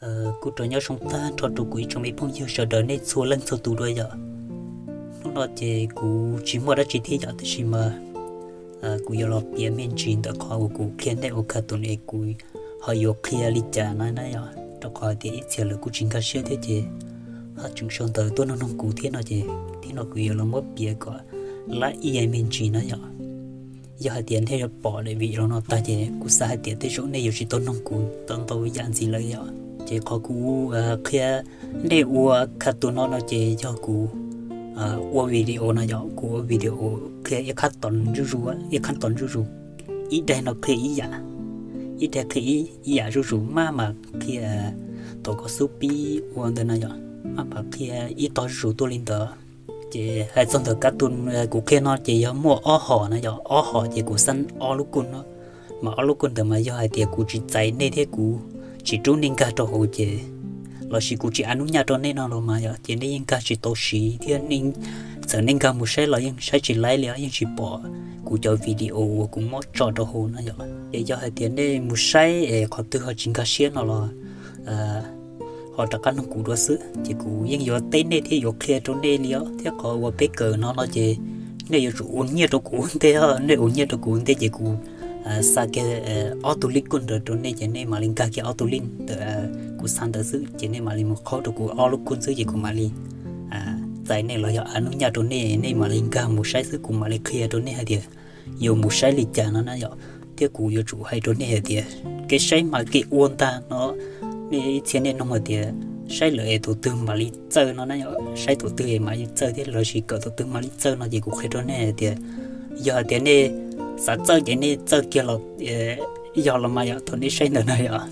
Kuv rov nyob zoo tag nrho rau kuv ib tsoom me phooj ywg sawv daws nej txhua leej txhua tus dua yom. Hnub no ces kuv tsis muaj dab tsi thiab yom, tab sis mas kuv yuav los piav me ntsis ntawm qhov uas kuv qhia nej ua cartoon es kuv ho yuav qhia li cas na yom, rau qhov tias ib txhia lawv kuj tsis nkag siab thiab ces ho tseem sau ntawv tuaj nug nug kuv thiab no ces thiab no kuv yuav los muab piav kom lab ib me ntsis na yom. Yog hais tias nej yuav pom daim video no tag ces kuv xav hais tias tej zaum nej yuav tsis tau nug kuv tau ntau yam ntxiv lawm yom. Ces qhov kuv qhia nej ua cartoon no no ces yog kuv ua video no yom, kuv ua video qhia ib qhab tom zuj zus, ib qhab tom zuj zus, ib daim no qhia ib yam, ib daim qhia ib yam zuj zus, maj mam qhia thaum koj xub pib ua ntawd na yom, maj mam qhia ib tog zuj zus tuaj li ntawd. Ces hais txog ntawm cartoon kuv qhia no ces yog muaj ob hom na yom, ob hom ces kuv xab ob lub kuj no, mas ob lub kuj ntawd mas yog hais tias kuv tsis txais nej thiab kuv tsis rub nej nkag rau hauv ces, lossis kuv tsis a nub nyaj rau nej no los mas yom, ces nej yeej nkag tsis tau siv thiab, txawm nej nkag mus saib los yeej saib tsis laib li, yeej tsis pom kuv cov video uas kuv muab tso rau hauv no yom. Ces yog hais tias nej mus saib es qhov twg ho tsis nkag siab no los ho rov qab nug kuv dua xwb, ces kuv yeej yuav teb nej thiab yuav qhia rau nej li os. Thiab qhov uas peb kawm no no ces nej yuav tsum ua nyiaj rau kuv ua ntej, nej ua nyiaj rau kuv ua ntej ces kuv xa kiag ob tug link kuj ntawd rau nej ces nej mam li nkag kiag ob tug link ntawd, kuv xa ntawd xwb ces nej mam li mus qhaub rau kuv ob lub kuj xwb ces kuv mam li txais nej los yog a nub nyaj rau nej, nej mam li nkag mus saib xwb, kuv mam li qhia rau nej hais tias yuav mus saib li cas no na yom. Thiab kuv yuav tsum hais rau nej hais tias kev saib mas kev ua ntag no, nej ib txhia nej nug hais tias saib lawm es thaum twg mam li txawj no na yom, saib thaum twg es mam li txawj thiab lossis kawm thaum twg mam li txawj no ces kuv qhia rau nej hais tias yog hais tias nej xav txawj ces nej txawj kiag los yog los mas yom, thaum nej saib ntawd na yom.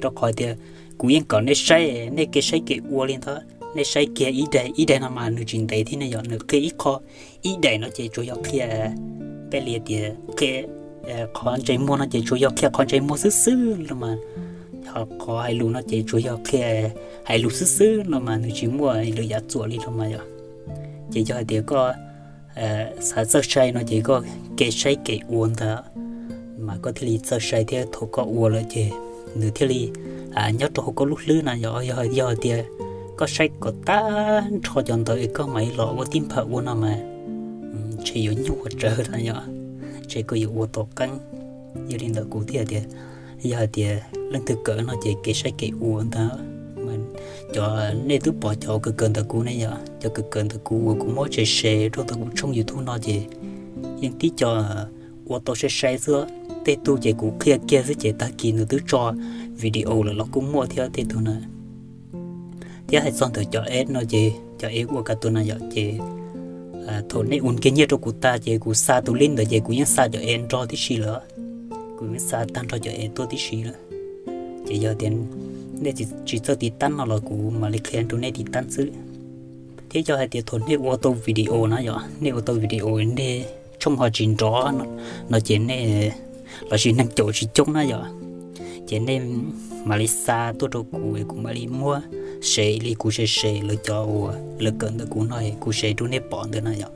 Rau qhov tias kuv yeej kom nej saib, nej kev saib kev ua li ntawd, nej saib kiag ib daim ib daim no mas nws tsis ntev thiab ne yom, nws qhia ib qho, ib daim no ces tsuas yog qhia, peb li tias qhia qhov ntsej muag no ces tsuas yog qhia qhov ntsej muag xwb xwb los mas, ho qhov hais lus no ces tsuas yog qhia hais lus xwb xwb los mas nws tsis muaj lwm yam txuam li los mas yom. Ces yog hais tias koj xav txawj sai no ces koj kev saib kev ua ntawd mas koj thiaj li txawj sai thiab thaum koj ua lawm ces nws thiaj li nyob rau hauv koj lub hlwb na yom. Yog, yog tias koj saib kom tag nrho cov ntawd es koj mam li los ua tib nphav ua no mas ntshe yuav nyuaj tsawv na yom, ntshe koj yuav ua tau qeeb. Yog li ntawd kuv thiaj tias yog hais tias leej twg kawm no ces kev saib kev ua ntawd, cov nej twb pom cov kawm kawm ntawm kuv ne yom, cov kawm kawm ntawm kuv uas kuv muab tsev se rau ntawm kuv tshooj YouTube no ces yeej tib co ua tau sai sai xwb. Tej tug ces kuv qhia kiag xwb ces tag kis nws twb tso video lawm los kuj muaj thiab tej tug na. Thiab hais txog ntawm cov ads no ces cov ads ua cartoon no yom ces thaum nej ua kiag nyiaj rau kuv tag ces kuv xa tus link ntawd ces kuv yeej xa cov ads nrog tib si lawm, kuv yeej xa tag nrho cov ads tuaj tib si lawm. Ces yog tias nej tsis txawj tiv tab no los kuv mam li qhia rau nej tiv tab xwb. Thiab yog hais tias thaum nej ua tau video na yom, nej ua tau video nej tshooj ho tsis nrov no ces nej, lossis neeg caum tsis coob na yom, ces nej mam li xa tuaj rau kuv es kuv mam li muab se li kuv se se lawv cov uas lawv kawm ntawm kuv no kuv se rau nej pom ntawd na yom.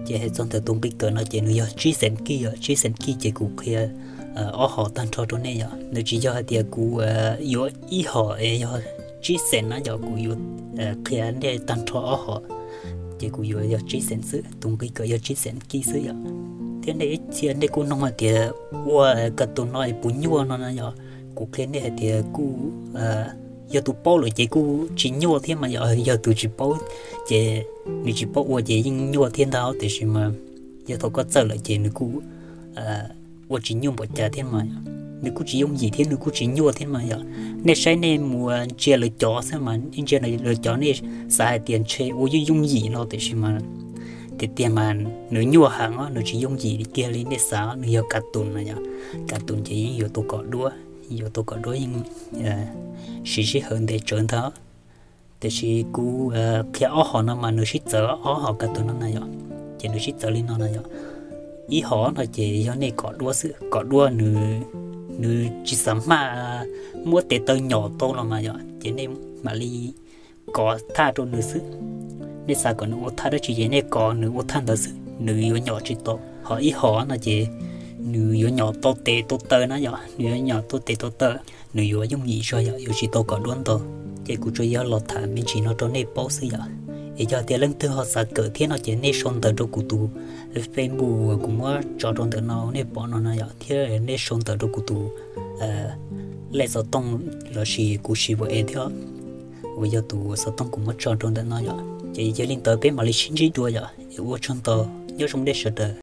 Ces hais txog ntawm tus nqi kawm no ces nws yog tsib xees kij yom, tsib xees kij ces kuv qhia ob hom tag nrho rau nej yom. Nws tsis yog hais tias kuv yuav ib hom es yog tsib xees na yom, kuv yuav qhia nej tag nrho ob hom ces kuv yuav yog tsib xees xwb, tus nqi kawm yog tsib xees kij xwb yom. Thiab nej ib txhia nej kuj nug hais tias ua cartoon no es puas nyuaj no na yom, kuv qhia nej hais tias kuj yog tus paub lawm ces kuj tsis nyuaj thiab mas yom, yog tus tsis paub ces nws tsis paub ua ces yeej nyuaj thiab ntag, tiam sis mas yog thaum koj txawj lawm ces nws kuj ua tsis nyuaj npaum cas thiab mas, nws kuj tsis yooj yim thiab nws kuj tsis nyuaj thiab mas yom. Nej saib nej mus ntsia lawv cov xwb mas, nej ntsia lawv cov nej xav hais tias ntshe ua yooj yooj yim no tiam sis mas tiag tiag mas nws nyuaj heev os, nws tsis yooj yim kiag li nej xav, nws yog cartoon na yom. Cartoon ces yeej yuav tau kom duab, yuav tau kom duab yeej siv sij hawm ntev tsawv ntag. Tiam sis kuv qhia ob hom no mas nws sib txawv, ob hom cartoon no na yom, ces nws sib txawv li no na yom. Ib hom no ces yog nej kom duab xwb, kom duab nws tsis xav maj muab tes taw nyom tau los mas yom, ces nej mam li kov thaj rau nws xwb. Nej xav kom nws ua thaj dab tsi ces nej kov nws ua thaj ntawd xwb, nws yuav nyom tsis tau. Ho ib hom no ces nws yuav nyom tau tes tau taw na yom, nws yuav nyom tau tes tau taw. nws yuav yooj yim zog yom, yuav tsis tau kom duab ntau. Ces kuv tsuas yog los tham me ntsis no rau nej paub xwb yom. Es yog tias leej twg ho xav kawm thiab no ces nej sau ntawv rau kuv tus Facebook uas kuv muab tso rau ntawm no nej pom no no yom, thiab nej sau ntawv rau kuv tus lej xov tooj lossis kuv siv WhatsApp thiab, uas yog tus xov tooj kuv muab tso rau ntawm no yom. Ces yog li ntawd peb mam li sib ntsib dua yom, es ua tsaug ntau, nyob zoo nej sawv daws.